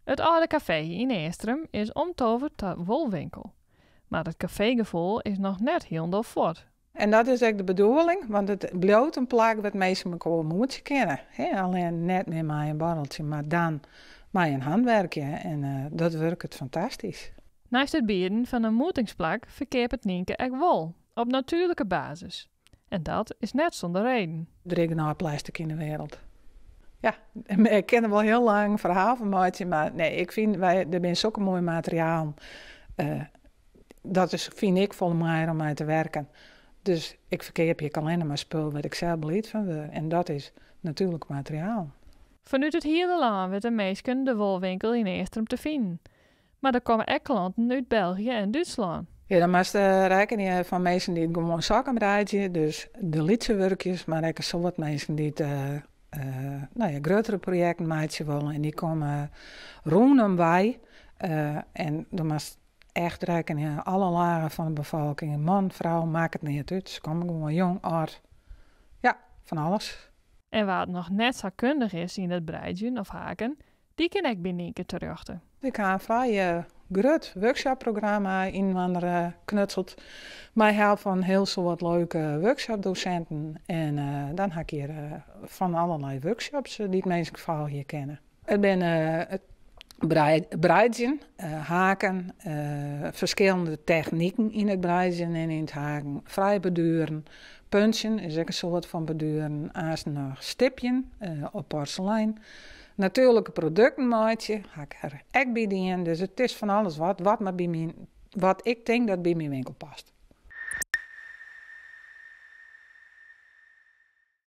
It âlde kafee yn Eastrum is omtoverd ta wolwinkel. Mar it kafeegefoel is noch net hielendal fuort. En dat is ek de bedoeling, want it bliuwt in plak wêr't minsken mekoar moetsje kinne. Allinnich net mear mei in buorreltsje, mar dan mei in hantwurkje. En dat wurket fantastysk. Neist it bieden fan in moetingsplak ferkeapet Nynke ek wol, op natuerlike basis. En dat is net sûnder reden. Der is genôch plastic yn de wereld. Ja, ik kin der wol hiel lang ferhaal fan meitsje, mar nee, ik fyn, wy, der binne sokke moaie materialen. Dat is, fyn ik, folle moaier om mei te werken. Dus ik ferkeapje ek allinnich mar spul wêr't ik sels bliid fan wurd. En dat is natuerlik materiaal. Fanút it hiele lân witte minsken de wolwinkel yn Eastrum te finen. Mar der komme ek klanten út België en Dútslân. Ja, dan moatst rekkenje fan minsken dy't gewoan sokken breidzje, dus de lytse wurkjes, mar ek in soad minsken dy't no ja, gruttere projekten meitsje wolle en dy komme rûnom wei. En dan moatst echt rekkenje, alle lagen fan de befolking, man, frou, makket neat út. Se komme gewoan jong, âld, ja, fan alles. En wa't noch net sa kundich is yn it breidzjen of haken, dy kin ek by Nynke terjochte. Ik ha in frij grut workshopprogramma yninoar knutseld. Mei help fan in hiel soad leuke workshopdosinten. En dan ha ik hjir fan allerlei workshops dy't minsken folgje kinne. It binne it breidzjen, haken, ferskillende techniken yn it breidzjen en yn it haken, frij bordueren, punchen is ek in soart fan bordueren, aanst noch stipjen op porselein. Natuerlike produkten meitsje, ha ik der ek by dien. Dus it is fan alles wat, wat, mar by myn, wat ik tink dat by myn winkel past.